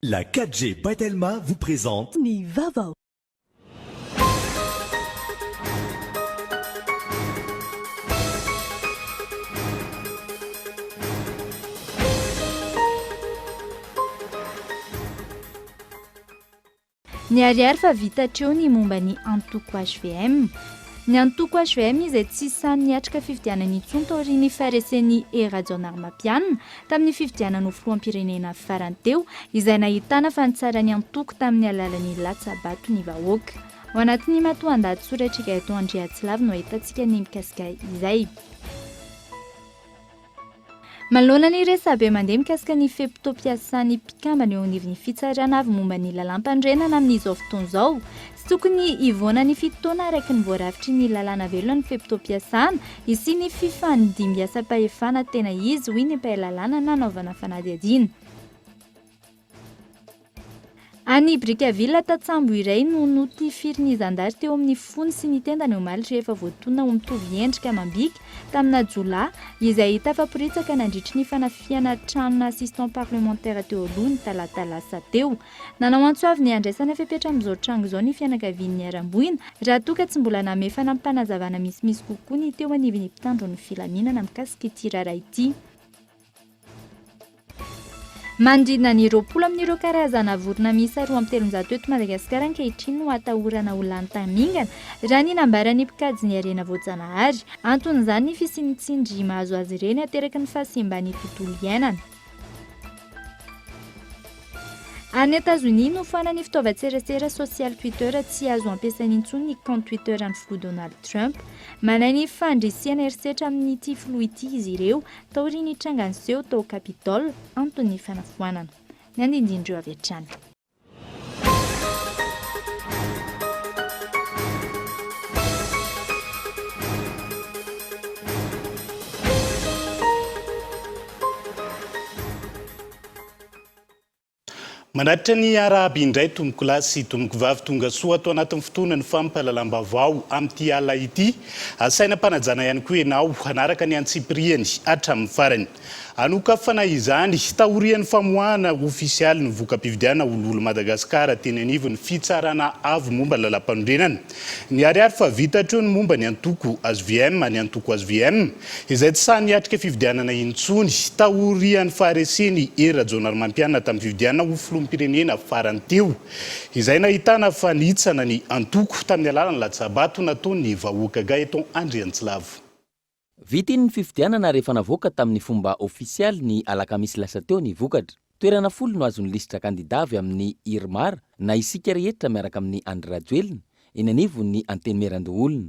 La 4G by Telma vous présente. Ny vaovao. Niharihary fa vita hatreo ny momba ny antoko hvm. Ny antoko hvm izay tsy sahy niatrika fifidianana intsony taorian'ny faharesen'i Hery Rajaonarimampianina tamin'ny fifidianana ho filoham-pirenena farany teo, izay nahitana fa nitsara ny antoko tamin'ny alalan'ny latsa-bato ny vahoaka. Ao anatin'ny matoandahatsoratr'i Gaëtan Andriatsilavo no ahitantsika ny mikasika izay. Manoloana ny resabe mandeha mikasika ny fe-potoam-piasan'ny mpikambana eo anivon'ny fitsarana avo momba ny lalàmpanorenana amin'izao fotoana izao, tsy tokony hivoana ny fito taona araka ny voarafitry ny lalàna velona ny fe-potoam-piasana, hisian'ny fifandimbiasam-pahefana tena izy, hoy ny mpahay lalàna nanaovana fanadihadiana. Any Brickaville, tantsambo iray no notifirin'ny zandary teo amin'ny fony sy ny tendany omaly rehefa voatonona ho mitovy endrika amam-bika tamina jiolahy izay tafaporitsaka nandritry ny fanafihana tranona assistant parlementaire teo aloha ny talata lasa teo. Nanao antso avo ny handraisana fepetra amin'izao tranga izao ny fianakavian'ny niharam-boina raha toa ka tsy mbola namehy fanampim-panazavana misimisy kokoa ny teo anivon'ny mpitandro ny filaminana mikasika ity raharaha ity. Manodidina ny 20 amin'ireo karazana vorona miisa 302 eto Madagasikara ankehitriny no atahorana ho lany tamingana, raha ny nambaran'ny mpikajy ny harena voajanahary. Anton'izany ny fisian'ny tsindry mahazo azy ireny ateraky ny fahasimban'ny tontolo iainana. Any Etazonia, nofoanan'ny fitaovan-tserasera sosialy Twitter tsy azo ampiasaina intsony ny kaonty Twitter an'ny filoha Donald Trump. Manahy ny fandrisihana herisetra amin'ity filoha ity izy ireo Taorian'ny tranga niseho tao Capitol, anton'ny fanafoanana. Ny andinindin'ireo avy hatrany. Manatitra ny arahaba indray tompokolahy sy tompokovavy tonga soa ato anatin'ny fotoana ny fampahalalam-baovao amin'ity alina ity. Asaina am-panajana ihany koa ianao hanaraka ny antsipiriany hatramin'ny farany. Hanokafana izany taorian'ny famoahana ofisialy ny voka-pifidianana ho loholon'i Madagasikara teny anivon'ny Fitsarana Avo momba ny Lalàmpanorenana. Niharihary fa vita hatreo ny momba ny antoko hvm, ny antoko hvm, izay tsy sahy niatrika fifidianana intsony, taorian'ny faharesen'i Hery Rajaonarimampianina tamin'ny fifidianana ho filoham-pirenena farany teo, izay nahitana fanitsana ny antoko tamin'ny alalan'ny latsabato nataon'ny vahoaka Gaëtan Andriantsilavo. Vita iny ny fifidianana ary efa navoaka tamin'ny fomba ofisialy ny alakamisy lasa teo ny vokatra. Toerana folo no azon'ny lisitra kandida avy amin'ny Irmar na Isika Rehetra miaraka amin'i Andry Rajoelina eny anivon'ny Antenimierandoholona.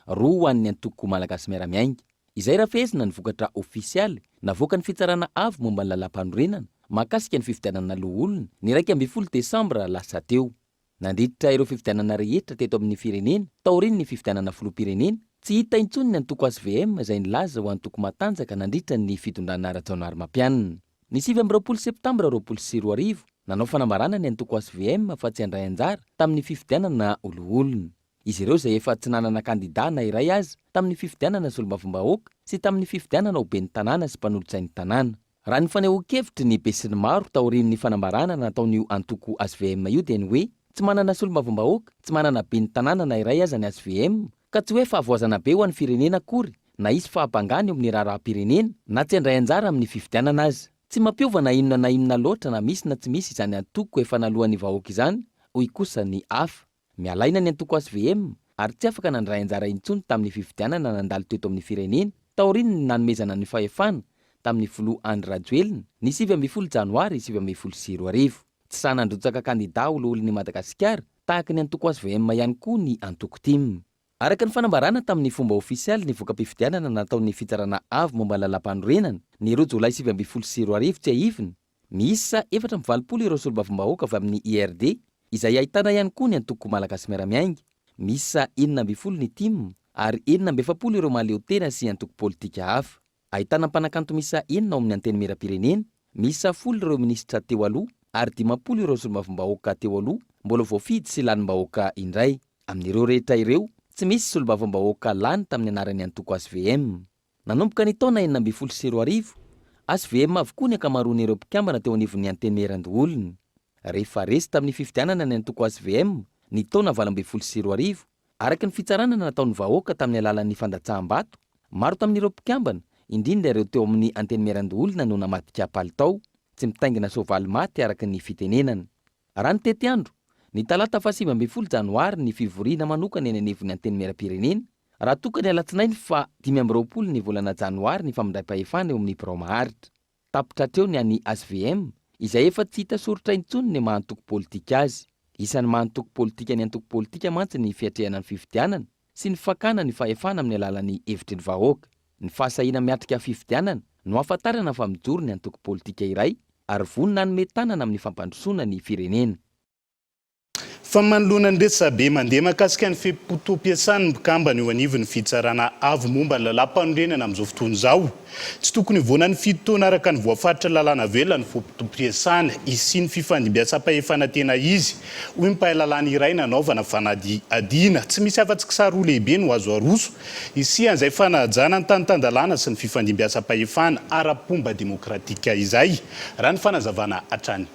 Roa ho an'ny antoko Malagasy Miara-Miainga. Izay raha fehezina ny vokatra ofisialy navoakan'ny Fitsarana Avo momba ny Lalàmpanorenana mahakasika ny fifidianana loholona ny 11 desambra lasa teo. Nandritra ireo fifidianana rehetra teto amin'ny firenena, taorian'ny fifidianana filoham-pirenena, tsy hita intsony ny antoko hvm izay nilaza ho antoko matanjaka nandritra ny fitondrana Rajaonarimampianina. Ny 29 septambra 2020, nanao fanambarana ny antoko hvm fa tsy handray anjara tamin'ny fifidianana ho loholona. Izy ireo izay efa tsy nanana kandida na iray aza tamin'ny fifidianana solombavambahoaka sy tamin'ny fifidianana ho ben'ny tanàna sy mpanolotsain'ny tanàna. Raha ny fanehoan-kevitry ny besinimaro taorian'ny fanambarana nataon'io antoko hvm io dia ny hoe tsy manana solombavambahoaka, tsy manana ben'ny tanàna na iray aza ny hvm, ka tsy hoe fahavoazana be ho an'ny firenena akory na hisy fahabangana eo amin'ny raharaham-pirenena na tsy handray anjara amin'ny fifidianana aza. Tsy mampiova na inona na inona loatra na misy na tsy misy izany antoko efa naloan'ny vahoaka izany, hoy kosa ny hafa. Miala aina ny antoko hvm ary tsy afaka nandray anjara intsony tamin'ny fifidianana nandalo teto amin'ny firenena taorian'ny nanomezana ny fahefana tamin'ny filoha Andry Rajoelina ny 19 janoary 2019. Tsy sahy nandrotsaka kandida ho loholon'i Madagasikara tahaka ny antoko hvm ihany koa ny antoko tim. Araka ny fanambarana tamin'ny fomba ofisialy ny voka-pifidianana nataon'ny Fitsarana Avo momba ny Lalàmpanorenana ny roa jolay 2019 tsiahivina Miisa 84 ireo solombavambahoaka avy amin'ny IRD, izay ahitana ihany koa ny antoko Malagasy Miara-Miainga. Miisa 16 ny tim ary 46 ireo mahaleotena sy antoko politika hafa. Ahitana mpanakanto miisa enina ao amin'ny Antenimierampirenena, miisa folo ireo minisitra teo aloha ary 50 ireo solombavambahoaka teo aloha mbola voafidy sy lanim-bahoaka indray. Amin'ireo rehetra ireo, tsy misy solombavambahoaka lany tamin'ny anaran'ny antoko hvm. Nanomboka ny taona 2016, hvm avokoa ny ankamaroan'ireo mpikambana teo anivon'ny Antenimierandoholona. Rehefa resy tamin'ny fifidianana ny antoko hvm ny taona 2018, araka ny fitsarana nataon'ny vahoaka tamin'ny alalan'ny fandatsaham-bato, maro tamin'ireo mpikambana, indrindra ireo teo amin'ny Antenimierandoholona no namadika palitao, tsy mitaingina soavaly maty araka ny fitenenana. Raha ny tetiandro, ny talata faha 19 janoary ny fivoriana manokana eny anivon'ny Antenimierampirenena, raha toa ka ny alatsinainy faha 25 ny volana janoary ny famindram-pahefana eo amin'ny birao maharitra. Tapitra hatreo ny an'ny hvm, izay efa tsy hita soritra intsony ny maha antoko politika azy. Isan'ny maha antoko politika ny antoko politika mantsy ny fiatrehana ny fifidianana sy ny fakana ny fahefana amin'ny alalan'ny hevitry ny vahoaka. Ny fahasahiana miatrika fifidianana no ahafantarana fa mijoro ny antoko politika iray ary vonona hanome tanana amin'ny fampandrosoana ny firenena. Fa manoloana ny resabe mandeha mahakasika ny fe-potoam-piasan'ny mpikambana eo anivon'ny Fitsarana Avo momba ny Lalàmpanorenana amin'izao fotoana izao, tsy tokony hivoana ny fito taona araka ny voafaritry ny lalàna velona ny fotoam-piasana hisian'ny fifandimbiasam-pahefana tena izy, hoy ny mpahay lalàna iray nanaovana fanadihadiana. Tsy misy afa-tsy kisary roa lehibe no azo aroso hisian'izay fanajana ny tany tan-dalàna sy ny fifandimbiasam-pahefana ara-pomba demokratika izay, raha ny fanazavana hatrany.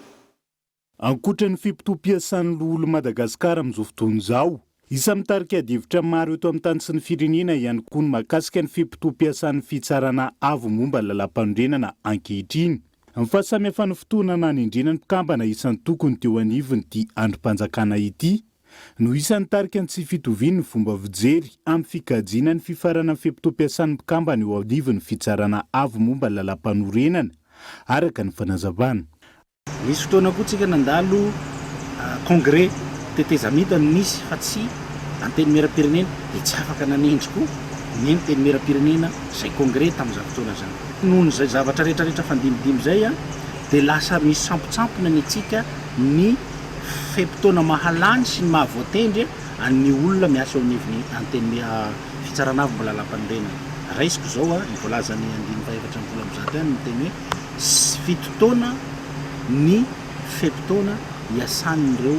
Ankoatra ny fe-potoam-piasan'ny loholon'i Madagasikara amin'izao fotoana izao, isan'ny mitarika adihevitra maro eto amin'ny tany sy ny firenena ihany koa ny mahakasika ny fe-potoam-piasan'ny Fitsarana Avo momba ny Lalàmpanorenana ankehitriny. Ny fahasamihafan'ny fotoana nanendrena ny mpikambana isan-tokony teo anivon'ity andrim-panjakana ity no isan'ny nitarika ny tsy fitovian'ny fomba fijery amin'ny fikajiana ny fifaranan'ny fe-potoam-piasan'ny mpikambana eo anivon'ny Fitsarana Avo momba ny Lalàmpanorenana, araka ny fanazavana. Nisy fotoana koa tsika nandalo congrès tetezamita no nisy fa tsy antenimierampirenena dia tsy afaka nanendry koa ny antenimierampirenena izay congrès tamin'izany fotoana izany. Noho izay zavatra rehetra rehetra fandimbidimby izay dia lasa misampotsampona ny antsika ny fe-potoana mahalany sy ny mahavoatendry an'ny olona miasa eo anivon'ny antenimie fitsarana avo mbola lalam-panorenana. Raisiko izao ny voalazan'ny andininy faha 144 ihany miteny hoe Fito taona ny fe-potoana iasan'ireo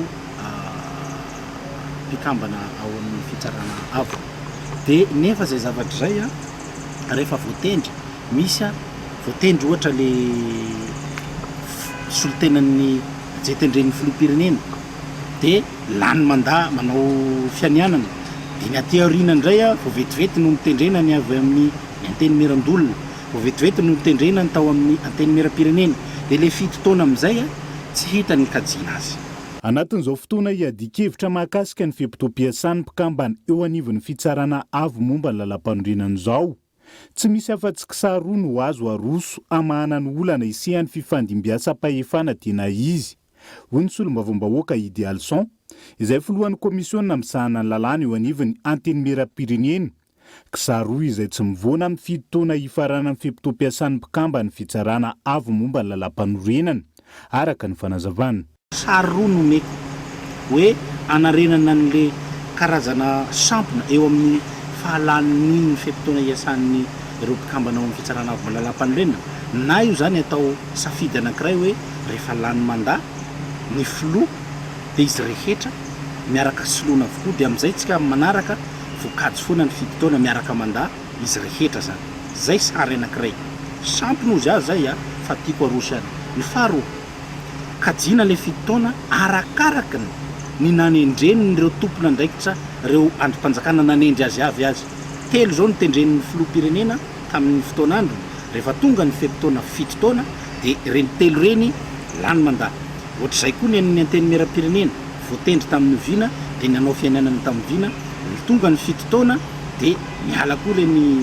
mpikambana ao amin'ny Fitsarana Avo. Dia nefa izay zavatra izay rehefa voatendry, misy voatendry ohatra le solontenan'ny izay tendren'ny filoham-pirenena dia lany mandat manao fianianana, dia ny aty aoriana indray vao vetivety no notendrena ny avy amin'ny Antenimierandoholona. Vao vetivety no notendrena ny tao amin'ny Antenimierampirenena, dia ilay fito taona amin'izay tsy hita ny nikajiana azy. Anatin'izao fotoana hiadian-kevitra mahakasika ny fe-potoam-piasan'ny mpikambana eo anivon'ny Fitsarana Avo momba ny Lalàmpanorenana izao, tsy misy afa-tsy kisary roa no azo aroso hamahana ny olana isian'ny fifandimbiasam-pahefana tena izy, hoy ny solombavambahoaka Idealson, izay filohan'ny komisiona misahana ny lalàna eo anivon'ny Antenimierampirenena. Kisary roa izay tsy mivoana amin'ny fito taona hifaranan'ny fe-potoam-piasan'ny mpikamban'ny Fitsarana Avo momba ny Lalàmpanorenana, araka ny fanazavana. Sary roa no omeko hoe hanarenana an'le karazana sampona eo amin'ny fahalanian'ny fe-potoana iasan'ny ireo mpikambana ao amin'ny Fitsarana Avo momba ny Lalàmpanorenana, na io izany atao safidy anankiray hoe rehefa lany mandat ny filoha dia izy rehetra miaraka soloina avokoa dia amin'izay tsika manaraka voakajy foana ny fito taona miaraka mandà izy rehetra zany. Zay sary anakiray. Sampona ozy aho zay a, fa tiako aroso ihany. Ny faharoa, kajiana le fito taona arakaraky ny nanendren'ireo tompon'andraikitra reo andrim-panjakana nanendry azy avy azy. Telo zao notendren'ny filoham-pirenena tamin'ny fotoan'androny, rehefa tonga ny fe-potoana fito taona de ireny telo ireny lany mandat. Ohatr'izay koa ny an'ny Antenimierampirenena, voatendry tamin'ny vina dia nanao fiainanana tamin'ny vina, tonga ny fito taona dia miala koa ireny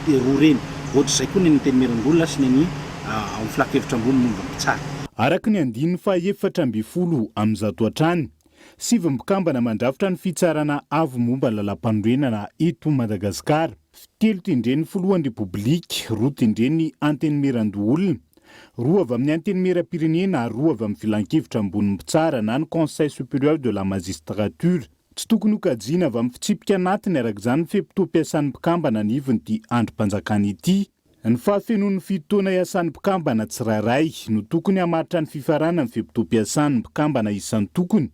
roa ireny. Ohatr'izay koa ny an'ny Antenimierandoholona sy ny an'ny ao amin'ny Filankevitra ambony momba ny mpitsara. Araka ny andininy faha-114 hatrany, sivy mpikambana mandrafitra ny Fitsarana Avo momba ny Lalàmpanorenana eto Madagasikara, telo tendren'ny Filohan'ny Repoblika, roa tendren'ny Antenimierandoholona, Roa avy amin'ny Antenimierampirenena ary roa avy amin'ny Filankevitra ambonin'ny mpitsara na ny Conseil supérieur de la magistrature. Tsy tokony hokajiana avy amin'ny fitsipika anatiny araka izany ny fe-potoam-piasan'ny mpikambana anivon'ity andrim-panjakana ity. Ny fahafenoan'ny fito taona iasan'ny mpikambana tsirairay no tokony hamaritra ny fifaranan'ny fe-potoam-piasan'ny mpikambana isan-tokony,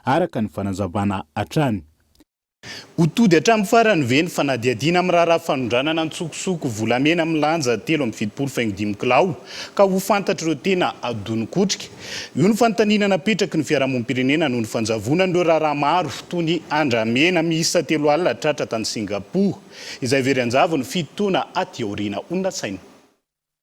araka ny fanazavana hatrany. Ho tody hatramin'ny farany ve ny fanadihadiana amin'ny raharaha fanondranana an-tsokosoko volamena milanja 73 faingo dimy kilao ka ho fantatr'ireo tena adonikotrika? Io no fanontaniana napetraky ny fiarahamonim-pirenena noho ny fanjavonan'ireo raharaha maro toy ny andramena miisa 30 tratra tany Singapour izay very an-javony fito taona aty aoriana. Ho nasaina.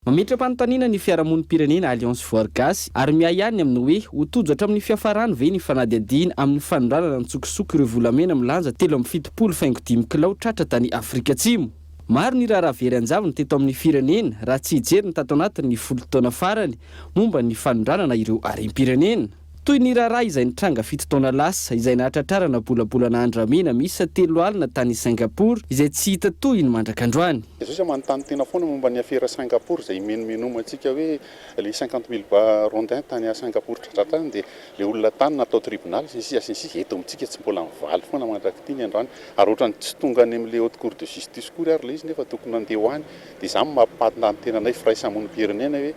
Mametra-panontaniana ny fiarahamonim-pirenena Alliance Voary Gasy ary miahiahy ny amin'ny hoe ho tojo hatramin'ny fiafarany ve ny fanadihadiana amin'ny fanondranana an-tsokosoko ireo volamena milanja 73 faingo dimy kilao tratra tany Afrika Atsimo. Maro ny raharaha very an-javony teto amin'ny firenena raha tsy hijery ny tato anatin'ny 10 taona farany momba ny fanondranana ireo harem-pirenena. Toy ny raharaha izay nitranga fito taona lasa izay nahatratrarana bolabolana andramena miisa 30 tany Singapour izay tsy hita tohiny mandrak'androany. Jesosy manontany tena foana momba ny afera Singapour izay imenomenoma-ntsika hoe le 50 000 ba rondins tany à Singapour tratra tany dia le olona tany natao tribunal sy ny sisa sy ny sisa eto amintsika tsy mbola mivaly foana mandrak'ity ny androany ary ohatrany tsy tonga any amin'le haute cour de justice kory ary le izy nefa tokony nandeha ho any dia izany mampanontany tena anay firaisamonim-pirenena hoe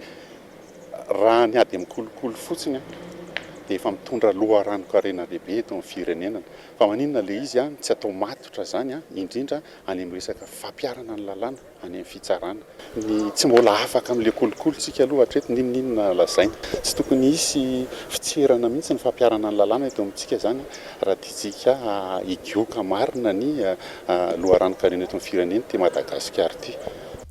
raha ny ady amin'ny kolikoly fotsiny dia efa mitondra loharanon-karena lehibe eto amin'ny firenena. Fa maninona ilay izy tsy atao matotra izany, indrindra any amin'ny resaka fampiharana ny lalàna, any amin'ny fitsarana. Ny tsy mbola afaka amin'ilay kolikoly isika aloha hatreto, n'inon'inona lazaina. Tsy tokony hisy fitserana mihitsy ny fampiharana ny lalàna eto amintsika izany raha tiantsika higioka marina ny loharanon-karena eto amin'ny firenena ity Madagasikara ity.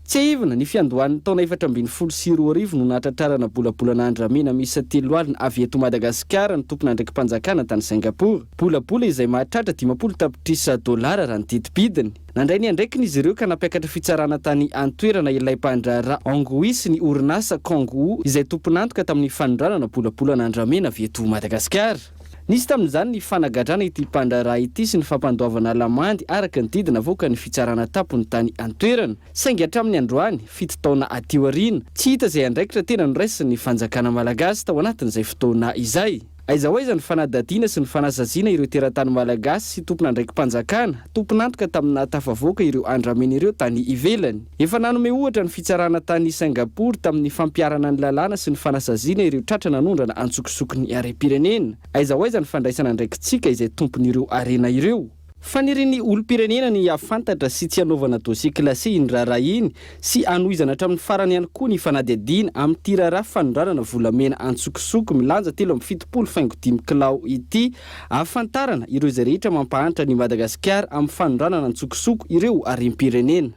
Tsiahivina, ny fiandohan'ny taona 2014 no nahatratrarana bolabolana andramena miisa 30 avy eto Madagasikara ny tompon'andraiki-panjakana tany Singapour. Bolabola izay mahatratra 50 tapitrisa dolara raha ny teti-bidiny. Nandray ny andraikiny izy ireo ka nampiakatra fitsarana tany an-toerana ilay mpandraharaha Hong Hui sy ny orinasa Kong Hu izay tompon'antoka tamin'ny fanondranana bolabolana andramena avy eto Madagasikara. Nisy tamin'izany ny fanagadrana ity mpandraharaha ity sy ny fampandoavana lamandy araka ny didy navoakan'ny fitsarana tampony tany an-toerana. Saingy hatramin'ny androany, fito taona aty aoriana, tsy hita izay andraikitra tena noraisin'ny fanjakana malagasy tao anatin'izay fotoana izay. Aiza ho aiza ny fanadihadiana sy ny fanasaziana ireo teratany malagasy sy tompon'andraiki-panjakana, tompon'antoka tamin'ny nahatafavoaka ireo andramena ireo tany ivelany? Efa nanome ohatra ny fitsarana tany Singapour tamin'ny fampiharana ny lalàna sy ny fanasaziana ireo tratra nanondrana antsokosoko ny harem-pirenena. Aiza ho aiza ny fandraisana andraikitsika izay tompon'ireo harena ireo? Fanirian'ny olom-pirenena ny hahafantatra sy tsy hanaovana dossier classé iny raharaha iny sy hanohizana hatramin'ny farany ihany koa ny fanadihadiana amin'ity raharaha fanondranana volamena antsokosoko milanja 73 faingo dimy kilao ity ahafantarana ireo izay rehetra mampahantra an'i Madagasikara amin'ny fanondranana antsokosoko ireo harem-pirenena.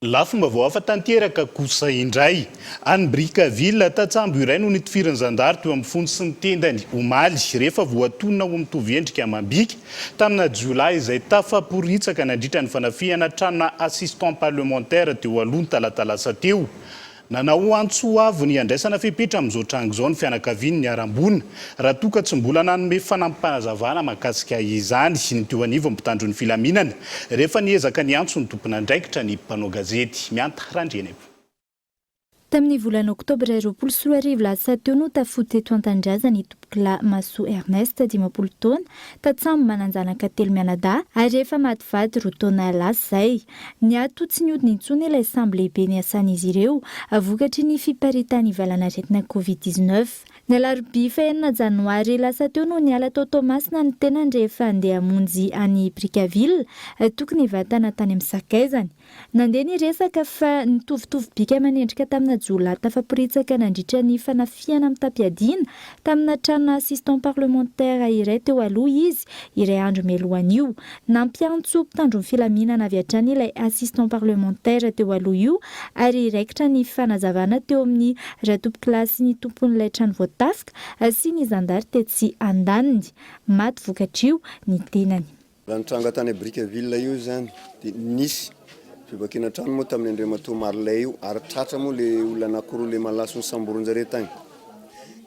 Lafim-baovao hafa tanteraka kosa indray. Any Brickaville, tantsambo iray no nitifirin'ny zandary teo amin'ny fony sy ny tendany omaly, rehefa voatonona ho mitovy endrika amam-bika tamina jiolahy izay tafaporitsaka nandritra ny fanafihana tranona assistant parlementaire teo aloha ny talata lasa teo. Nanao antso avo ny handraisana fepetra amin'izao tranga izao ny fianakavian'ny niharam-boina, raha toa ka tsy mbola nanome fanampim-panazavana mahakasika izany ny teo anivon'ny mpitandro ny filaminana, rehefa niezaka niantso ny tompon'andraikitra ny mpanao gazety. Mianta Randrianaivo. Tamin'ny volana oktobra 2020 lasa teo no tafody teto an-tanindrazana i Tompokolahy Mahasoa Ernest, 50 taona, tantsambo manan-janaka telo mianadahy ary efa maty vady roa taona lasa izay. Niato tsy nihodina intsony ilay sambo lehibe niasan'izy ireo vokatry ny fiparitahan'ny valanaretina Covid 19. Ny alarobia fahenina janoary lasa teo no niala tao Toamasina ny tenany rehefa handeha hamonjy an'i Brickaville, tokony hivantana tany amin'ny sakaizany. Nandeha ny resaka fa nitovitovy bika aman'endrika tamina jiolahy tafaporitsaka nandritra ny fanafihana mitam-piadiana tamina tranona assistant parlementaire iray teo aloha izy, iray andro mialohan'io. Nampiantso mpitandro ny filaminana avy hatrany ilay assistant parlementaire teo aloha io ary raikitra ny fifanazavana teo amin'ny Ratompokolahy sy ny tompon'ilay trano voatafika sy ny zandary tetsy andaniny. Maty vokatr'io ny tenany. Raha nitranga tany Brickaville io izany dia nisy fivakiana trano moa tamin'ny Andriamatoa Marley io ary tratra moa le olona anankiroa le malaso nisamborin-jareo tany.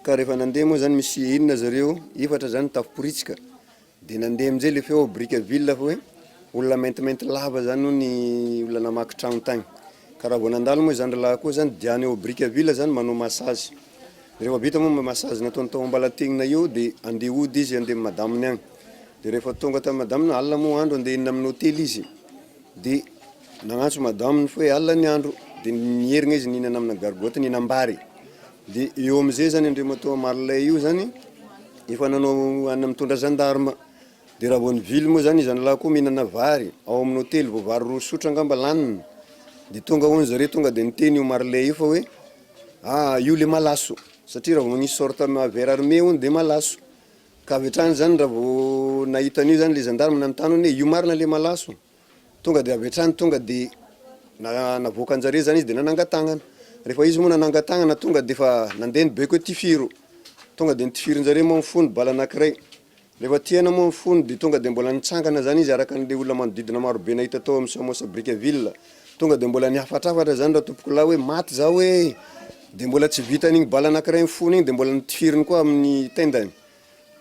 Ka rehefa nandeha moa izany misy inona zareo efatra izany tafiporitsika dia nandeha amin'izay le feo ao Brickaville fa hoe olona maintimainty lava izany hono ny olona namaky trano tany. Ka raha vao nandalo moa izany rahalahy koa izany dia any ao Brickaville izany manao massage. Rehefa vita moa massage nataony tao Ambalategnina io dia andeha hody izy andeha amin'ny madaminy agny. Dia rehefa tonga tamin'ny madaminy, alina moa andro andeha inona amin'ny hotely izy. Dia nagnantso madaminy fa hoe alina ny andro. Dia niherigna izy nihinana amina gargotte, nihinam-bary. Dia eo amin'izay zany Andriamatoa Marley io zany efa nanao hanina mitondra gendarme. Dia raha vao nivily moa zany izy an'lah koa mihinana vary ao amin'ny hotely vao vary roa sotro angamba laniny dia tonga hono zareo tonga dia niteny io Marley io fa hoe ah io le malaso satria raha vao magnisy sorte verre armé hono dia malaso ka avy hatrany zany raha vao nahita an'io zany le gendarme nanontany hono hoe io marina le malaso Tonga dia avy hatrany tonga dia navoakan-jareo zany izy dia nanangan-tagnana. Rehefa izy moa nanangan-tagnana tonga dia efa nandeha ny baiko hoe tifiro. Tonga dia nitifirin-jareo moa ny fony bala anankiray. Rehefa tihana moa ny fony dia tonga dia mbola nitsangana zany izy araka an'ilay olona manodidina marobe nahita tao amin'ny Samosa Brickaville. Tonga dia mbola nihafatrafatra zany ratompokolahy hoe maty zaho e! Dia mbola tsy vitan'igny bala anankiray ny fony igny dia mbola notifiriny koa amin'ny tendany.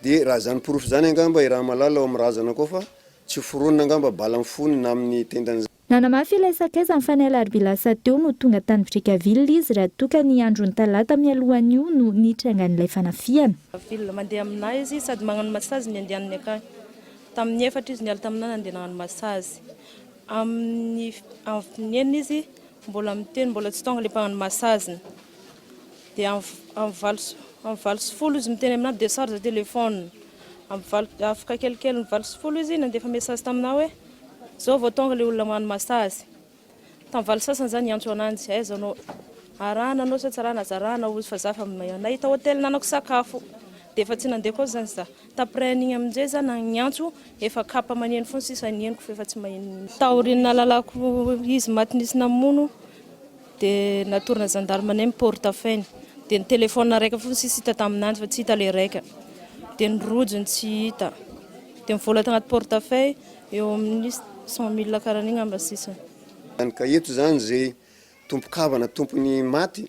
Dia raha izany porofo izany angamba i Ramalala ao amin'ny razana koa fa tsy ho foronina angamba bala amin'ny fony na amin'ny tendany. Nanamafy ilay sakaizany fa ny alarobia lasa teo no tonga tany Brickaville izy raha toa ka ny andron'ny talata mialohan'io no nitrangan'ilay fanafihana. Ville, mandeha aminà izy sady magnano massage ny andehanany akagny. Tamin'ny efatra izy niala taminà nandeha nagnano massage. Amin'ny amin'ny enina izy mbola miteny mbola tsy tonga le mpagnano massage-ny. Dia amin'ny valo sy amin'ny 8h10 izy miteny aminà dia charge téléphone. Amin'ny valo afaka kelikely ny 8h10 izy nandefa message taminà hoe zao vao tonga le olona magnano massage. Tamin'ny valo sasany za niantso ananjy, aiza anao? Arahana anao sa tsy arahana? Aza arahana hozy fa za fa nahita hôtel nanako sakafo. Dia efa tsy nandeha koa zany za. Taprès an'igny aminjay za niantso efa kapa maneno foana sisa ny henoko fa efa tsy maheno. Taorian'ny nahalalako izy maty nisy namono dia natorina gendarme anay ny porte-feuille-ny. Dia ny téléphone raika fotsiny sisa hita taminanjy fa tsy hita ilay raika. Dia ny rojony tsy hita. Dia ny vola tagnaty porte-feuille eo amin'ny 100 mille karaha an'igny angamba sisa. Ka eto izany izay tompon-kavana tompon'ny maty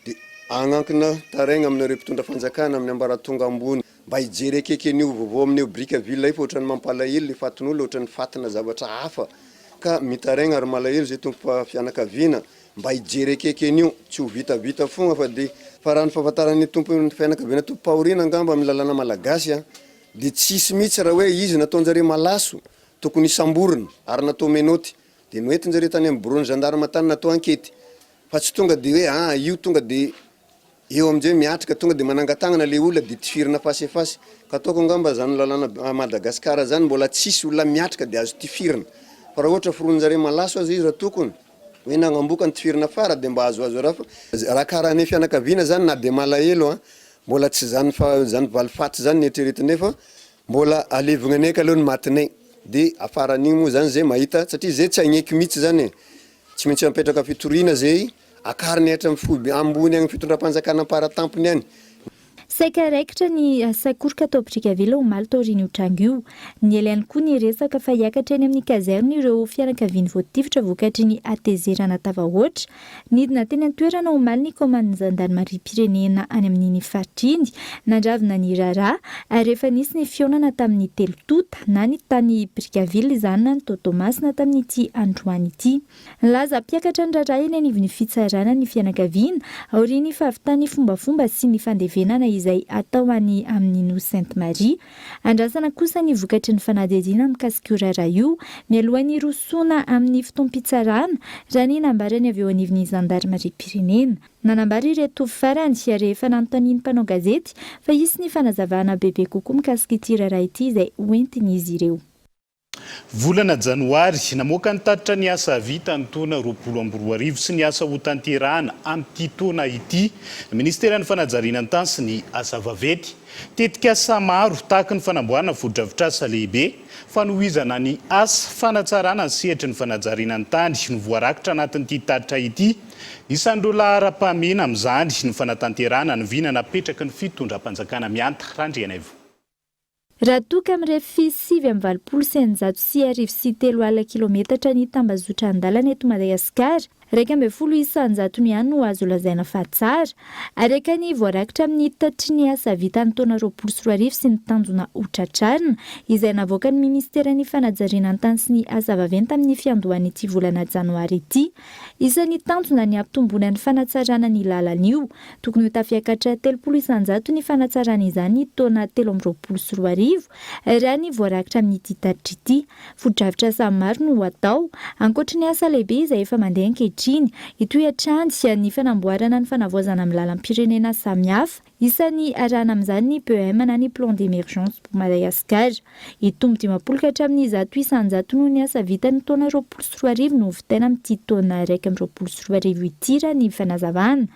dia agnankina taraigna aminareo mpitondra fanjakana amin'ny ambaratonga ambony mba hijery akaiky an'io vaovao amin'io Brickaville io fa ohatran'ny mampalahelo le fatin'olona ohatran'ny fatina zavatra hafa ka mitaraigna ary malahelo zay tompo fianakaviana mba hijery akaiky an'io tsy ho vitavita fogna fa dia fa raha ny fahafantaran'ny tompon'ny fianakaviana tompom-pahoriana angamba amin'ny lalàna malagasy a dia tsisy mihitsy raha hoe izy nataon-jareo malaso tokony hisamborina ary natao menoty dia noentin-jareo tany amin'ny biraon'ny gendarme tany natao ankety Fa tsy tonga de hoe ah io tonga de eo aminjay miatrika tonga de manangan-tagnana le olona de tifirina face face ka ataoko angamba zany lalàna à Madagascar zany mbola tsisy olona miatrika de azo tifirina fa raha ohatra foronin-jareo malaso aza izy raha tokony hoe nagnamboka ny tifirina fara de mba azoazo raha fa raha karaha ny fianakaviana zany na de malahelo an mbola tsy zany fa zany valifaty zany ny eritreretinay fa mbola alevigna anay kaloha ny matinay de afaran'igny moa zany zay mahita satria zay tsy hagneky mitsy zany e. Tsy maintsy mametraka fitoriana izay akariny hatramin'ny foibe ambony any fitondram-panjakana ampara-tampony any. Saika raikitra ny sakoroka tao Brickaville omaly taorian'io tranga io. Niely ihany koa ny resaka fa hiakatra eny amin'ny caserne ireo fianakaviany voatifitra vokatry ny hatezerana tafahoatra. Nidina teny an-toerana omaly ny kaomandin'ny zandarimariam-pirenena any amin'iny faritra iny nandravina ny raharaha ary efa nisy ny fihaonana tamin'ny telo tonta na ny tany Brickaville izany na ny tao Toamasina tamin'ity androany ity. Nilaza hampiakatra ny raharaha eny anivon'ny fitsarana ny fianakaviana aorian'ny fahavitan'ny fombafomba sy ny fandevenana izay hatao any amin'ny Nosy Sainte Marie. Andrasana kosa ny vokatry ny fanadihadiana mikasika io raharaha io mialohan'ny hirosoana amin'ny fotoam-pitsarana, raha ny nambarany avy eo anivon'ny zandarimariam-pirenena. Nanambara ireto farany, rehefa nanontanian'ny mpanao gazety, fa hisy ny fanazavana bebe kokoa mikasika ity raharaha ity izay hoentin'izy ireo. Volana janoary, namoaka ny tatitra ny asa vita ny taona 2020 sy ny asa hotanterahana amin'ity taona ity ny Ministeran'ny Fanajariana ny Tany sy ny Asa Vaventy. Tetikasa maro tahaka ny fanamboarana fotodrafitrasa lehibe, fanohizana ny asa fanatsarana ny sehatry ny fanajariana ny tany no voarakitra anatin'ity tatitra ity. Isan'ireo laharam-pahamehana amin'izany ny fanatanterahana ny vina napetraky ny fitondram-panjakana Mihanta Randrianaivo. Raha toa ka mirefy 1689 kilometatra ny tambazotran-dalana eto Madagasikara, 11% ihany no azo lazaina fa tsara, araka ny voarakitra amin'ny tatitry ny asa vita ny taona 2020 sy ny tanjona hotratrarina, izay navoakan'ny minisiteran'ny Fanajariana ny tany sy ny asa vaventy tamin'ny fiandohan'ity volana janoary ity. Isan'ny tanjona ny hampitomboana ny fanatsarana ny lalana io. Tokony ho tafiakatra 30% ny fanatsarana izany ny taona 2023, raha ny voarakitra amin'ity tatitra ity. Fotodrafitrasa maro no ho atao, ankoatry ny asa lehibe izay efa mandeha ankehitriny. ankehitriny. Hitohy hatrany ny fanamboarana ny fanavaozana amin'ny lalam-pirenena samihafa. Isan'ny arahana amin'izany ny PEM na ny Plan d'Emergence pour Madagascar. Hitombo 50 ka hatramin'ny 100% noho ny asa vita ny taona 2020 no hovitaina amin'ity taona 2021 ity raha ny fanazavana.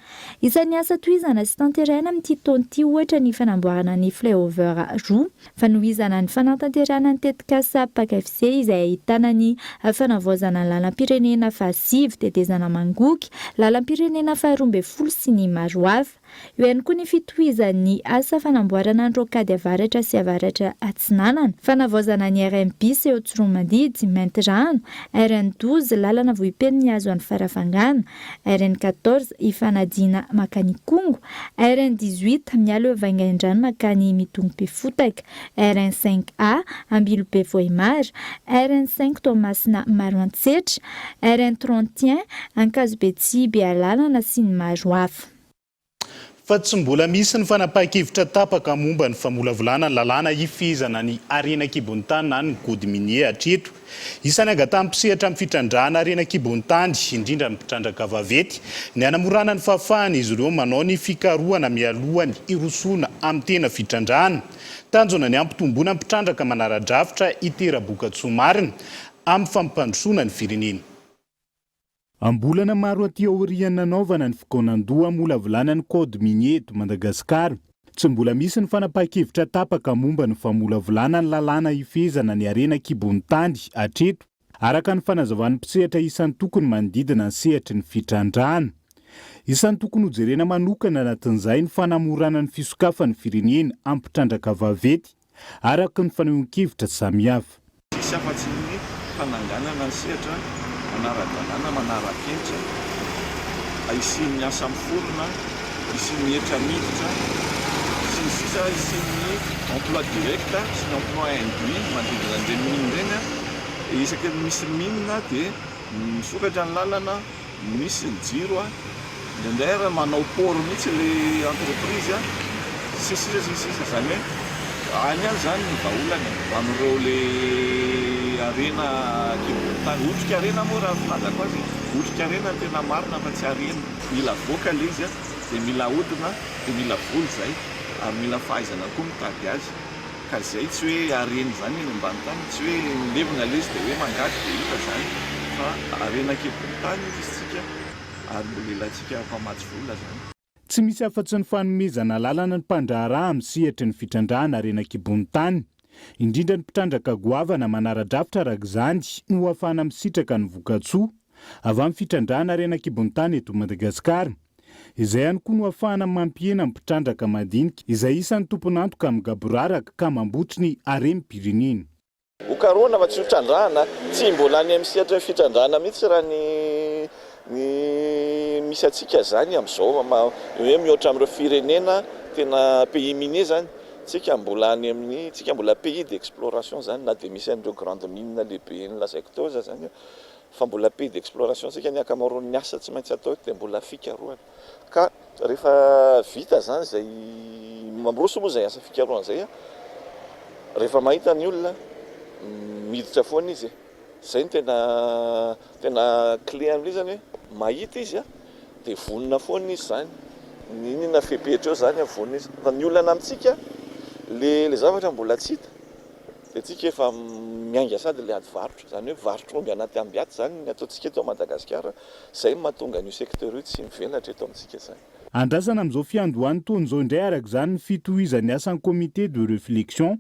Isan'ny asa tohizana sy tanterahina amin'ity taona ity ohatra ny fanamboarana ny flyover roa, fanohizana ny fanatanterahana ny tetikasa Pac FC izay ahitana ny fanavaozana ny lalam-pirenena fahasivy, tetezana Mangoky, lalam-pirenena faharoambinifolo sy ny maro hafa. Eo ihany koa ny fitohizan'ny asa fanamboarana ny rocade avaratra sy avaratra atsinanana, fanavaozana ny RN bis eo Tsiroanomandidy, Maintirano, RN 12, lalana Vohipeno mihazo an'i Farafangana, RN 14, Ifanadiana mankany Ikongo, RN 18, miala eo Vaingaindrano mankany Midongy-Befotaka, RN 5 A, Ambilobe Vohemar, RN 5 Toamasina Maroantsetra, RN 31, Ankazobe tsy Bealanana sy ny maro hafa. Fa tsy mbola misy ny fanapahan-kevitra tapaka momba ny famolavolana ny lalàna hifehezana ny harena an-kibon'ny tany na ny code minier hatreto. Isan'ny angatahan'ny mpisehatra amin'ny fitrandrahana harena an-kibon'ny tany, indrindra ny mpitrandraka vaventy, ny hanamorana ny fahafahan'izy ireo manao ny fikarohana mialohan'ny hirosoana amin'ny tena fitrandrahana. Tanjona ny hampitomboana ny mpitrandraka manara-drafitra hitera-bokatsoa marina amin'ny fampandrosoana ny firenena. Am-bolana maro aty aorian'ny nanaovana ny fikaonandoha hamolavolana ny Code minier eto Madagasikara, tsy mbola misy ny fanapahan-kevitra tapaka momba ny famolavolana ny lalàna hifehezana ny harena an-kibon'ny tany hatreto, araka ny fanazavan'ny mpisehatra isan-tokony manodidina ny sehatry ny fitrandrahana. Isan'ny tokony hojerena manokana anatin'izay ny fanamorana ny fisokafan'ny firenena amin'ny mpitrandraka vaventy, araka ny fanehoan-kevitra samihafa. Tsisy afa-tsy ny fananganana ny sehatra manara-dalàna, manara-penitra, hisian'ny asa miforona, hisian'ny hetra miditra, sy ny sisa, hisian'ny emploi direct sy ny emploi induit manodidina an'ireny mine ireny. Isaky ny misy mine dia misokatra ny lalana. Misy ny jiro a, indraindray ary manao port mihitsy le entreprise a, sy ny sisa sy ny sisa, izany hoe any ihany izany ny vahaolana e, amin'ireo le harena an-kibon'ny tany, otrikarena moa raha ny filazako azy e, otrikarena no tena marina fa tsy harena, mila avoaka le izy a, dia mila ahodina, dia mila vola izay, ary mila fahaizana koa mitady azy. Ka zay tsy hoe harena izany eny ambany tany, tsy hoe milevina le izy dia hoe mangady dia hita izany fa harena an-kibon'ny tany izy isika ary mbola ilaintsika mpamatsy vola izany. Tsy misy afa-tsy ny fanomezana alalana ny mpandraharaha amin'ny sehatry ny fitrandrahana harena an-kibon'ny tany, indrindra ny mpitrandraka goavana manara-drafitra araka izany no ahafahana misitraka ny vokatsoa avy amin'ny fitrandrahana harena an-kibon'ny tany eto Madagasikara. Izay ihany koa no ahafahana mampihena ny mpitrandraka madinika izay isan'ny tompon'antoka amin'ny gaboraraka ka mambotry ny harem-pirenena. Ho karohina fa tsy ho trandrahana. Tsy mbola any amin'ny sehatry ny fitrandrahana mihitsy raha ny ny misy antsika izany amin'izao hoe mihoatra amin'ireo firenena tena pays minier izany. Tsika mbola any amin'ny, tsika mbola pays d'exploration izany na dia misy an'ireo grandes mines lehibe nolazaiko teo aza izany. Fa mbola pays d'exploration tsika, ny ankamaroan'ny asa tsy maintsy atao eto dia mbola fikarohana. Ka rehefa vita zany izay, miroso moa izay asa fikarohana izay an, rehefa mahita ny olona, miditra foana izy e. Izay no tena tena clé amin'ilay izy zany hoe mahita izy an, dia vonona foana izy zany, n'inon'inona fepetra eo zany an, vonona izy. Fa ny olana amintsika, le le zavatra mbola tsy hita. Dia tsika efa miainga sady ilay ady varotra, izany hoe varotr'omby anaty ambiaty izany ny ataontsika eto Madagasikara, izay no mahatonga an'io secteur io tsy mivelatra eto amintsika izany. Andrasana amin'izao fiandohan'ny taona izao indray araka izany ny fitohizan'ny asan'ny comité de reflexion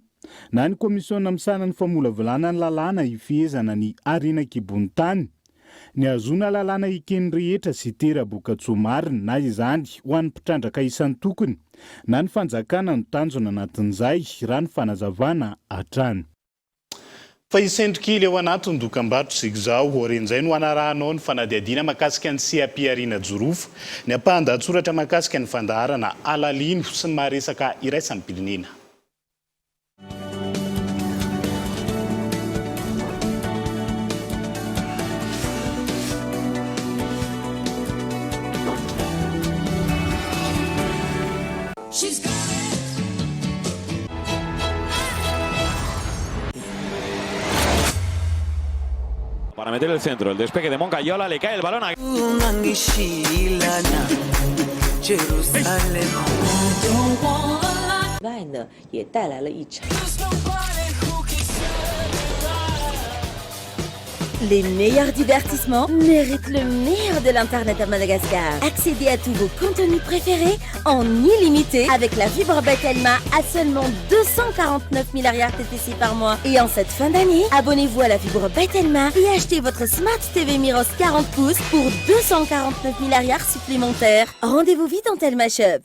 na ny komisiona misahana ny famolavolana ny lalàna hifehezana ny harena an-kibon'ny tany. Ny hahazoana lalàna eken'ny rehetra sy tera-bokatsoa marina na izany ho an'ny mpitrandraka isan-tokony na ny fanjakana no tanjona anatin'izay, raha ny fanazavana hatrany. Fa hisento kely ao anatin'ny dokambarotra isika izao. Aorian'izay no hanarahanao ny fanadihadiana mahakasika ny seha-pihariana jorofo, ny ampahan-dahatsoratra mahakasika ny fandaharana Alalino sy ny maha-resaka iraisam-pirenena. Para meter el centro, el despeje de Moncayola, le cae el balón a... Les meilleurs divertissements méritent le meilleur de l'internet à Madagascar. Accédez à tous vos contenus préférés en illimité avec la fibre Batelma à seulement 249 000 arrières TTC par mois. Et en cette fin d'année, abonnez-vous à la fibre Batelma et achetez votre Smart TV Miros 40 pouces pour 249 000 arrières supplémentaires. Rendez-vous vite en Telma Shop.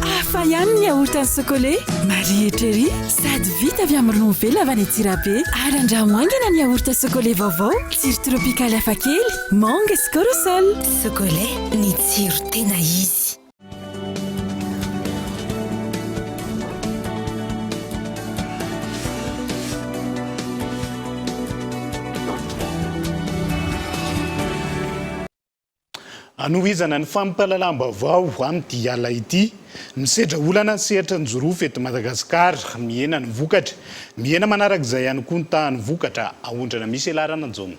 Hafa ihany ny yaourt Socolait, marihitra ery sady vita avy amin'ny ronono velona avy any Antsirabe. Ary andramo haingana ny yaourt Socolait vaovao, tsiro tropikaly hafakely, manga sy corosol. Socolait, ny tsiro tena izy. Hanohizana ny fampahalalam-baovao amin'ity alina ity, misedra olana ny sehatra ny jirofo eto Madagasikara, mihena ny vokatra. Mihena manaraka izay ihany koa ny tahan'ny vokatra aondrana misy Elarana Jaona.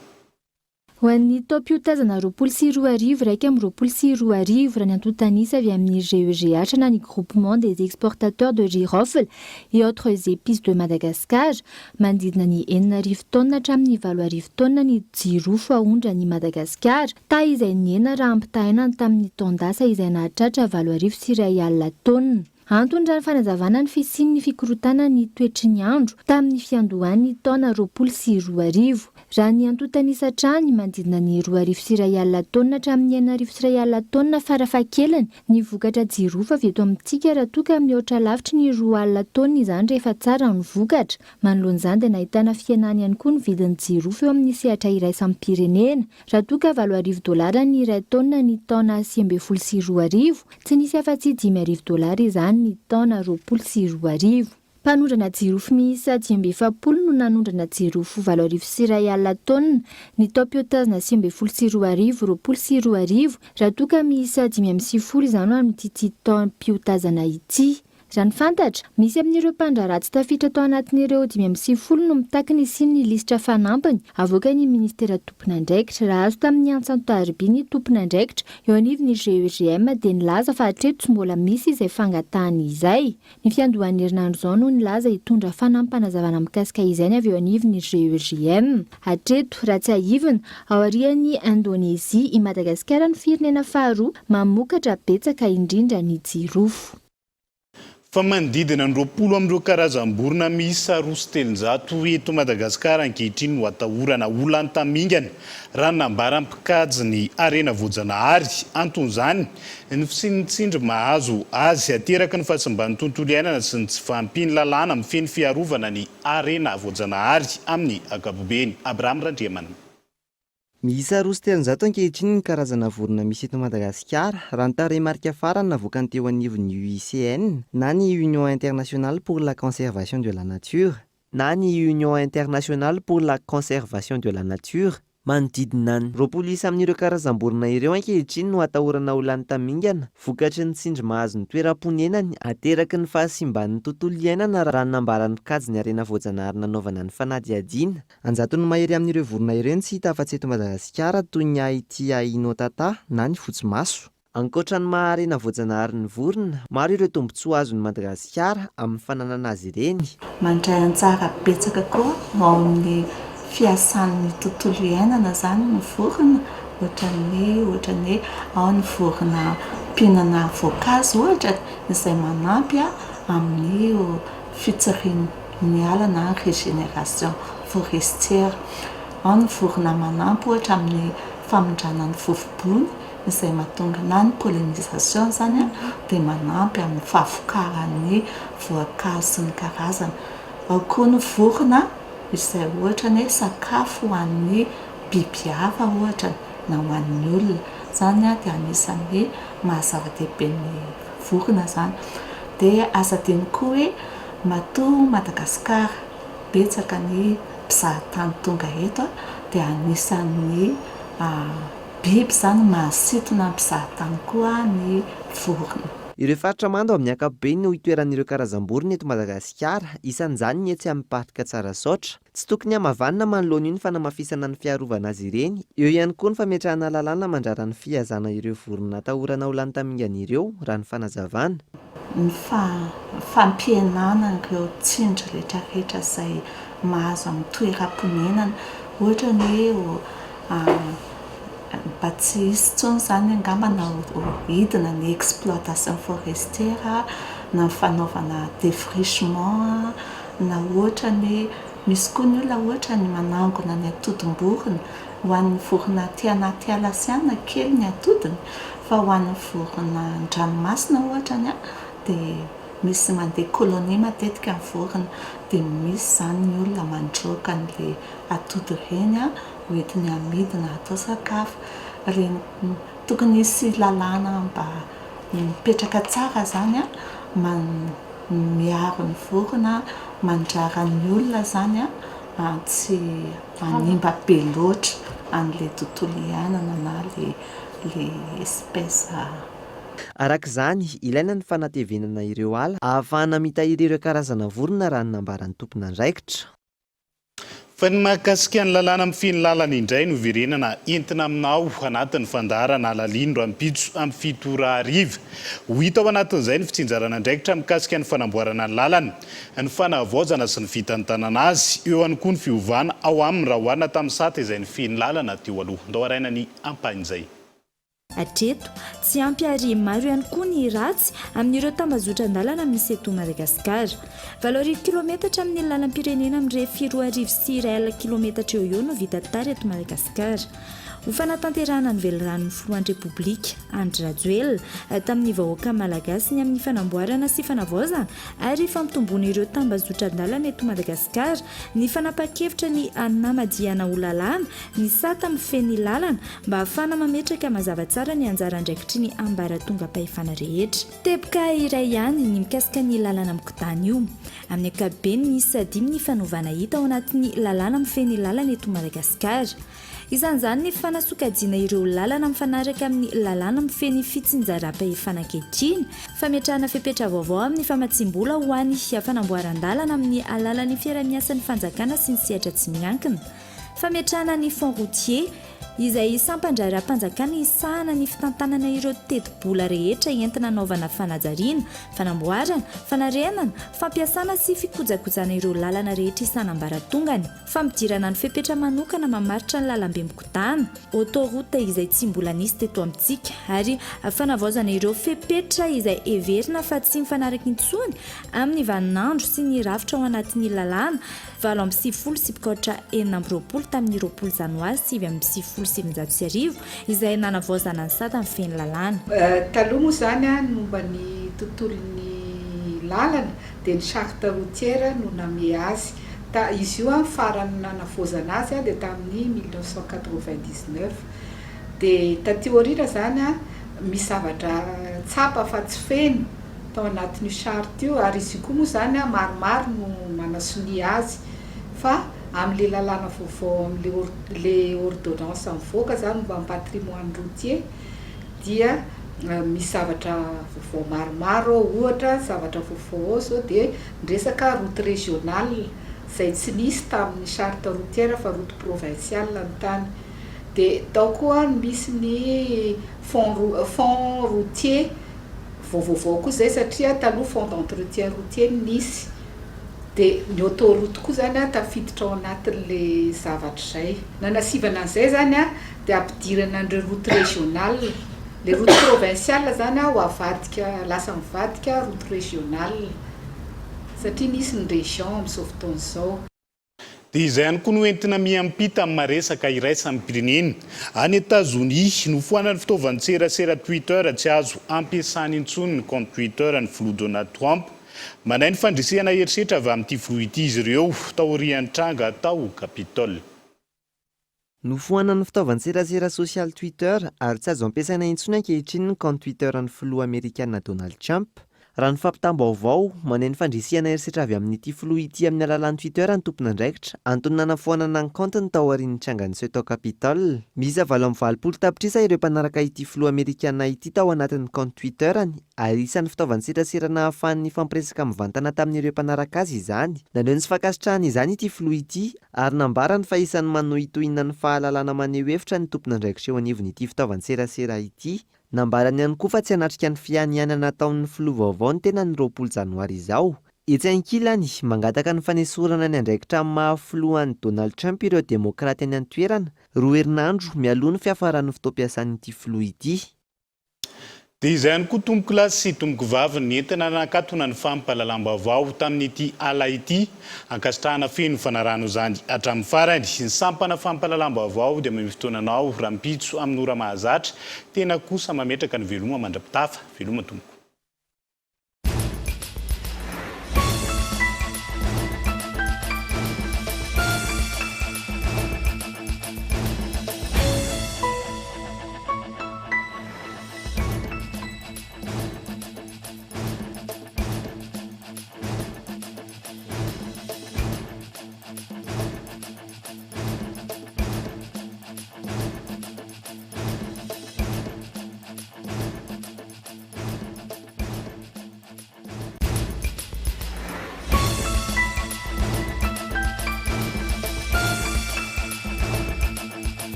Ho an'ny taom-piotazana 2020 2021, raha ny antontan'isa avy amin'ny GEGH na ny Groupement des Exportateurs de Girofle et Autres Épices de Madagascar, manodidina ny 6000 taonina hatramin'ny 8000 taonina ny jirofo aondran'i Madagasikara, taha izay nihena raha ampitahaina ny tamin'ny taon-dasa izay nahatratra 1081 taonina. Antony raha ny fanazavana ny fisian'ny fikorotanan'ny toetry ny andro tamin'ny fiandohan'ny taona 2020. Raha ny antontan'isa hatrany, manodidina ny 1021 taonina hatramin'ny 1061 taonina farafahakeliny ny vokatra jirofo avy eto amintsika raha toa ka mihoatra lavitry ny 20 taonina izany rehefa tsara ny vokatra. Manoloana izany dia nahitana fihenany ihany koa ny vidin'ny jirofo eo amin'ny sehatra iraisam-pirenena. Raha toa ka 8000 dolara ny iray taonina ny taona 2019, Tsy nisy afa-tsy 5000 dolara izany ny taona 2020. Mpanondrana jirofo miisa 45 no nanondrana jirofo 1081 taonina ny taom-piotazana 2019 2020, raha toa ka miisa 95 izany ho amin'ity taom-piotazana ity. Raha ny fantatra, misy amin'ireo mpandraharaha tsy tafiditra tao anatin'ireo 95 no mitaky ny hisian'ny lisitra fanampiny avoakan'ny minisitera tompon'andraikitra. Raha azo tamin'ny antsan-tariby ny tompon'andraikitra eo anivon'ny GEGM dia nilaza fa hatreto tsy mbola misy izay fangatahana izay. Ny fiandohan'ny herinandro izao no nilaza hitondra fanampim-panazavana mikasika izay ny avy eo anivon'ny GEGM. Hatreto, raha tsiahivina, aorian'i Indonezia, i Madagasikara no firenena faharoa mamokatra betsaka indrindra ny jirofo. Fa manodidina ny 20 amin'ireo karazam-borona miisa 302 eto Madagasikara ankehitriny no atahorana ho lany tamingana, raha ny nambaran'ny mpikajy ny harena voajanahary. Anton'izany, ny fisian'ny tsindry mahazo azy ateraky ny fahasimban'ny tontolo iainana sy ny tsy fahampian'ny lalàna mifehy ny fiarovana ny harena voajanahary amin'ny ankapobeny. Abraham Randriamanana. Miisa 302 ankehitriny ny karazana vorona misy eto Madagasikara, raha ny tarehimarika farany navoakan'ny teo anivon'ny UICN na ny Union Internationale pour la Conservation de la Nature. Na ny Union Internationale pour la Conservation de la Nature. Manodidina ny 20 isa amin'ireo karazam-borona ireo ankehitriny no atahorana ho lany tamingana, vokatry ny tsindry mahazo ny toeram-ponenany, ateraky ny fahasimban'ny tontolo iainana raha ny nambaran'ny mpikajy ny harena voajanahary nanaovana ny fanadihadiana. An-jatony mahery amin'ireo vorona ireo no tsy hita afa-tsy eto Madagasikara toy ny Ahitia innotata na ny fotsimaso. Ankoatra ny maha harena voajanahary ny vorona, maro ireo tombontsoa azon'i Madagasikara amin'ny fananana azy ireny. Mandray anjara betsaka koa ao amin'ny fiasan'ny tontolo iainana izany ny vorona, ohatran'ny ohatran'ny hoe ao ny vorona mpihinana voankazo ohatra izay manampy amin'ny fitsirian'ny ny ala na régénération forestière. Ao ny vorona manampy ohatra amin'ny famindrana ny vovobony izay mahatonga na ny pollinisation izany dia manampy amin'ny fahavokaran'ny voankazo sy ny karazany. Ao koa ny vorona izay ohatra ny hoe sakafo ho an'ny biby hafa ohatra. na ho an'ny olona. Izany dia anisan'ny maha zava-dehibe ny vorona izany. Dia aza adino koa hoe matoa Madagasikara betsaka ny mpizahatany tonga eto dia anisan'ny biby izany mahasintona ny mpizahatany koa ny vorona. Ireo faritra mando amin'ny ankapobeny no itoeran'ireo karazam-borona eto Madagasikara, isan'izany ny etsy amin'ny Parc Tsarasaotra. Tsy tokony hamavanina manoloana io ny fanamafisana ny fiarovana azy ireny, eo ihany koa ny fametrahana lalàna mandrara ny fihazana ireo vorona atahorana ho lany tamingana ireo, raha ny fanazavana. Ny fampihenana ireo tsindry rehetrarehetra izay mahazo amin'ny toeram-ponenana, ohatra ny hoe mba tsy hisy intsony izany angamba na hidina ny exploitation forestière na ny fanaovana défrichement na ohatra ny misy koa ny olona ohatra ny manangona ny atodim-borona ho an'ny vorona aty anaty ala sy anona kely ny atodiny fa ho an'ny vorona an-dranomasina ohatra ny dia misy mandeha colonie matetika ny vorona dia misy izany ny olona mandroaka an'ilay atody ireny ho entiny amidy na atao sakafo. Ireny tokony hisy lalàna mba mipetraka tsara izany miaro ny vorona, mandrara ny olona izany tsy hanimba be loatra an'ilay tontolo iainana na ilay espèce. Araka izany, ilaina ny fanatevenana ireo ala ahafahana mitahiry ireo karazana vorona raha ny nambaran'ny tompon'andraikitra. Fa ny mahakasika ny lalàna mifehy ny lalana indray no hiverenana entina aminao anatin'ny fandaharana Alalino rahampitso amin'ny 7 ora hariva. Ho hita ao anatin'izay ny fitsinjarana andraikitra mikasika ny fanamboarana ny lalana, ny fanavaozana sy ny fitantanana azy. Eo ihany koa ny fiovana ao aminy raha oharina tamin'ny sata izay nifehy ny lalana teo aloha. Ndao haraina ny ampahin'izay. Hatreto, tsy ampy ary maro ihany koa ny ratsy amin'ireo tambazotran-dalana misy eto Madagasikara. 8000 kilometatra amin'ny lalam-pirenena mirefy 2100 kilometatra eo ho eo no vita tara eto Madagasikara. Ho fanatanterahana ny veliranon'ny filohan'ny Repoblika, Andry Rajoelina, tamin'ny vahoaka malagasy ny amin'ny fanamboarana sy fanavaozana ary fampitomboana ireo tambazotran-dalana eto Madagasikara ny fanapahan-kevitra ny namadihana ho lalàna ny sata mifehy ny lalana mba hahafahana mametraka mazava tsara ny anjara andraikitry ny ambaratongam-pahefana rehetra. Teboka iray ihany ny mikasika ny lalana mikodana io. Amin'ny ankapobeny miisa dimy ny fanovana hita ao anatin'ny lalàna mifehy ny lalana eto Madagasikara. Isan'izany ny fanasokajiana ireo lalana mifanaraka amin'ny lalàna mifehy ny fitsinjaram-pahefana ankehitriny, fametrahana fepetra vaovao amin'ny famatsiam-bola ho an'ny fanamboaran-dalana amin'ny alalan'ny fiaraha-miasan'ny fanjakana sy ny sehatra tsy miankina, Fametrahana ny Fonds routier, izay sampan-draharaham-panjakana hisahana ny fitantanana ireo tetibola rehetra entina hanaovana fanajariana, fanamboarana, fanarenana, fampiasana sy fikojakojana ireo lalana rehetra isan'ambaratongany. Fampidirana ny fepetra manokana mamaritra ny lalambe mikodana, autoroute, izay tsy mbola nisy teto amintsika ary fanavaozana ireo fepetra izay heverina fa tsy mifanaraka intsony amin'ny vaninandro sy ny rafitra ao anatin'ny lalàna 98 sy 26 tamin'ny 20 janoary 1999 izay nanavaozana ny sata mifehy ny lalàna. Taloha moa izany ny momba ny tontolon'ny lalana dia ny charte routière no namehy azy. Ta, izy io farany nanavaozana azy dia tamin'ny 1999. Dia taty aoriana izany misy zavatra tsapa fa tsy feno. tao anatin'io charte io ary izy io koa moa izany maromaro no manasonia azy fa amin'ilay lalàna vaovao amin'ilay ordonnance mivoaka izany momba ny patrimoine routier dia misy zavatra vaovao maromaro ao, ohatra zavatra vaovao ao izao dia ny resaka route régionale izay tsy nisy tamin'ny charte routière fa route provinciale ny tany dia tao koa misy ny fonds fonds routier Vao vaovao koa izay satria taloha fonds d'entretien routier no nisy dia ny autoroute koa izany tafiditra ao anatin'ilay zavatra izay. Nanasivana an'izay izany dia ampidirana an'ireo route régionale. Ilay route provinciale izany ho avadika, lasa mivadika route régionale satria nisy ny région amin'izao fotoana izao. Dia izay ihany koa no entina miampita amin'ny maresaka iraisam-pirenena. Any Etazonia, nofoanan'ny fitaovan-tserasera Twitter tsy azo ampiasana intsony ny kaonty Twitter ny filoha Donald Trump. Manahy ny fandrisihana herisetra avy amin'ity filoha ity izy ireo, taorian'ny tranga tao Capitol. Nofoanan'ny fitaovan-tserasera sosialy Twitter ary tsy azo ampiasaina intsony ankehitriny ny kaonty Twitter an'ny filoha amerikana Donald Trump. Raha ny fampitam-baovao, maneho ny fandrisihana herisetra avy amin'ity filoha ity amin'ny alalan'ny Twitter ny tompon'andraikitra, antony nanafoanana ny kaontiny taorian'ny tranga niseho tao Capitol. Miisa 88 tapitrisa ireo mpanaraka ity filoha amerikana ity tao anatin'ny kaonty Twitter-ny ary isan'ny fitaovan-tserasera nahafahany nifampiresaka mivantana tamin'ireo mpanaraka azy izany. Naneho ny tsy fankasitrahany izany ity filoha ity Ary nambarany fa isan'ny manohintohina ny fahalalana maneho hevitra ny tompon'andraikitra eo anivon'ity fitaovan-tserasera ity. Nambarany ihany koa fa tsy hanatrika ny fianianana ataon'ny filoha vaovao ny tenany ny 20 janoary izao. Etsy ankilany, mangataka ny fanesorana ny andraikitra amin'ny maha filoha an'i Donald Trump ireo demokraty any an-toerana, roa herinandro mialoha ny fiafaran'ny fotoam-piasan'ity filoha ity. Dia izay ihany koa tompokolahy sy tompokovavy nentina nanakatona ny fampahalalam-baovao tamin'ity ala ity. Ankasitrahana feno fanarahana izany hatramin'ny farany. Ny sampana fampahalalam-baovao dia mamehy fotoana anao rahampitso amin'ny ora mahazatra. Tena kosa mametraka ny veloma mandra-pitafa. Veloma tompoko.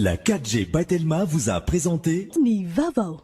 La 4G by Telma vous a présenté Ny vaovao.